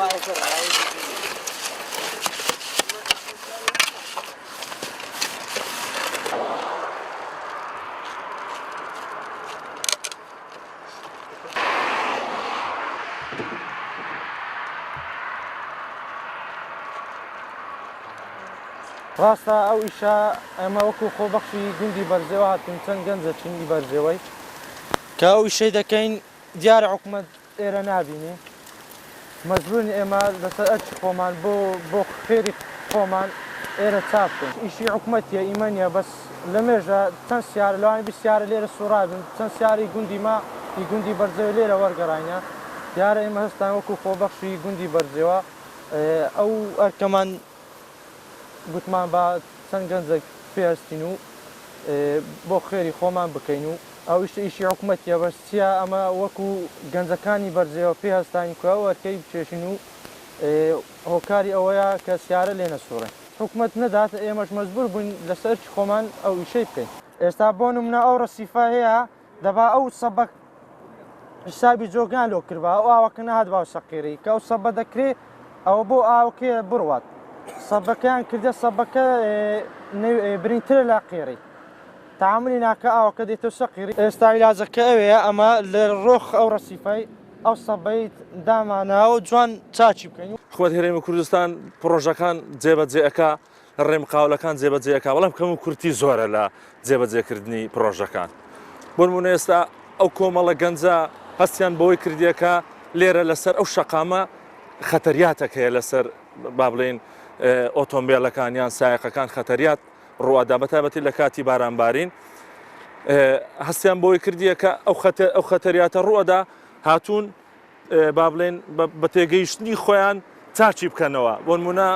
ڕاستە ئەو ئیشە ئێمە وەکو خۆبەخشی گوندی بەرزێوە هاتوون چەند گەنجە چینی بەرزێوەی کە ئەو ئیشەی دەکەین دیارە حکومەت ئێرە نابینی مەجبورین ئێمە لەسەر ئەرکی خۆمان بۆ بۆ خێری خۆمان ئێرە چاک بکەین ئیشی حکومەتیە ئیمە نیە بەس لەمێژە چەند سیارە لەوانەیە 20 سیارە لێرە سوڕابن چەند سیارەی گوندی ما ی گوندی بەرزێوە لێرە وەرگەڕاینە دیارە ئێمە هەستاین وەکو خۆبەخشی گوندی بەرزێوە ئەو ئەرکەمان گوتمان با چەند گەنجێک پێ هەستین و بۆ خێری خۆمان بکەین و ئەو ئیشە ئیشی حکومەتیە بەس چیە ئەمە وەکو گەنجەکانی بەرزێوە پێ هەستاین کە ئەو ئەرکەی بکێشین و هۆکاری ئەوەیە کە سیارە لێ نەسوڕێ حکومەت نەدات ئێمەش مەجبور بووین لەسەر ئەرکی خۆمان ئەو ئیشەی بکەین. ئێستا بۆ نمونە ئەو ڕەسیفە هەیە دەبا ئەو سەبە حیسابی جۆگان لۆ کردبا ئەو ئاوەکە نەهاتبا و سەقیری کە ئەو سەبە دەکرێ ئەوە بۆ ئاوەکەیە بڕوات سەبەکەیان کردە سەبەکە برینترە لە قێڕی تعاملی ناکە ئاوەکە دێتەوە سەقیری ئێستا عیلاجەکە ئەوەیە ئەمە لە ڕۆخ ئەو ڕەسیفەی ئەو سەبەی داماناوە و جوان چاکی بکەین. حکومەتی هەرێمی کوردستان پڕۆژەکان جێبەجێ ئەکا، ڕێ مقاولەکان جێبەجێ ئەکا، بەڵام کەم و کورتی زۆرە لە جێبەجێکردنی پڕۆژەکان. بۆ نموونە ئێستا ئەو کۆمەڵە گەنجە هەستیان بەوەی کردیە کە لێرە لەسەر ئەو شەقامە خەتەریاتێک هەیە لەسەر با بڵێین ئۆتۆمبێلەکان یان سایەقەکان خەتەریات ڕوئەدا بەتایبەتی لە کاتی بارانبارین هەستیان بۆی کردیە کە ئەو خەتە ئەو خەتەریاتە ڕوئەدا هاتوون با بڵێن بە تێگەیشتنی خۆیان چاکی بکەنەوە بۆ نمونە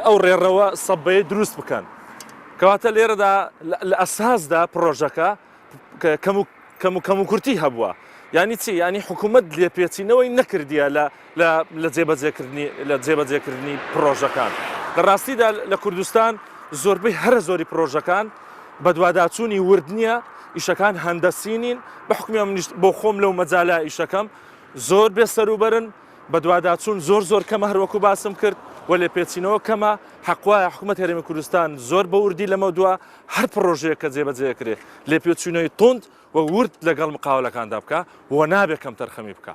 ئەو ڕێڕەوە سەبەیە دروست بکەن کەواتە لێرەدا لە ئەساسدا پرۆژەکە کەم و کەم و کەم و کورتی هەبووە یانی چی یانی حکوومەت لێپێچینەوەی نەکردیە لە لە لە جێبەجێکردنی لە جێبەجێکردنی پڕۆژەکان لە ڕاستیدا لە کوردستان زۆربەی هەرە زۆری پڕۆژەکان بەدواداچوونی ورد نییە ئیشەکان هەندەسی نین بە حکومی منیش بۆ خۆم لەو مەجالە ئیشەکەم زۆر بێ سەروبەرن بەدواداچوون زۆر زۆر کەمە هەروەکو باسم کرد و لێپێچینەوە کەمە حەقوایە حکوومەت هەرێمی کوردستان زۆر بە وردی لەمە دوا هەر پڕۆژەیەک کە جێبەجێ کرێ لێپێچوونەوەی توند و ورد لەگەڵ مقاولەکاندا بکا و نابێ کەمتەرخەمی بکا.